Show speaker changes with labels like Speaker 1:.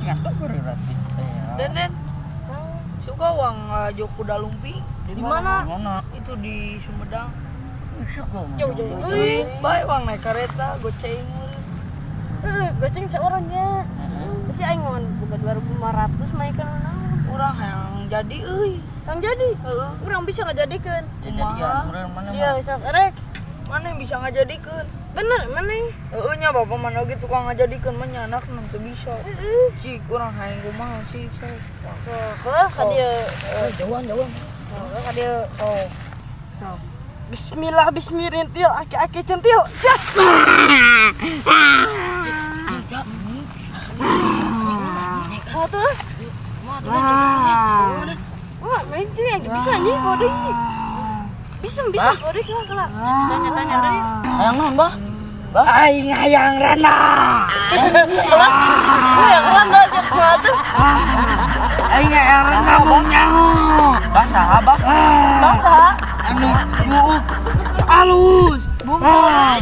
Speaker 1: Cenah tuh berarti.
Speaker 2: Den, Den. Suka uang ngajo kuda lumping.
Speaker 3: Di mana?
Speaker 1: Di mana?
Speaker 2: Itu di Sumedang.
Speaker 1: Syukur.
Speaker 3: Jauh-jauh. Euy.
Speaker 2: Bae uang naik kereta goceng.
Speaker 3: Heeh, goceng seorangnya. Si aing mah buka 2500 mah ikan naon.
Speaker 2: Urang yang jadi euy.
Speaker 3: Kang jadi.
Speaker 2: Heeh.
Speaker 3: Urang bisa ngajadikeun.
Speaker 1: Ya jadi ya, urang mana?
Speaker 3: Dia bisa rek.
Speaker 2: Mana yang bisa ngajadikeun?
Speaker 3: Bener mana?
Speaker 2: Heeh nya bapak mana oge tukang ngajadikeun mah nya anak teu bisa.
Speaker 3: Heeh.
Speaker 2: Cik urang hayang kumaha sih sok.
Speaker 3: Sok heuh ka dieu.
Speaker 1: Jauhan, jauhan.
Speaker 3: Heuh ka dieu.
Speaker 2: Oh.
Speaker 3: Bismillah bismirintil aki-aki centil. Jah. Oh tuh. Wah, main tuh yang bisa nih kode. Bisa bisa kode kelah kelah. Tanya tanya tanya.
Speaker 1: Hayang naon, Bah? Bah?
Speaker 2: Aing hayang rana.
Speaker 3: Kelah. Wah, yang randa siapa tuh?
Speaker 2: Aing hayang rana mung nyaho.
Speaker 1: Bah saha, Bah?
Speaker 3: Bangsa.
Speaker 2: Anu yuuk alus. Bungkus.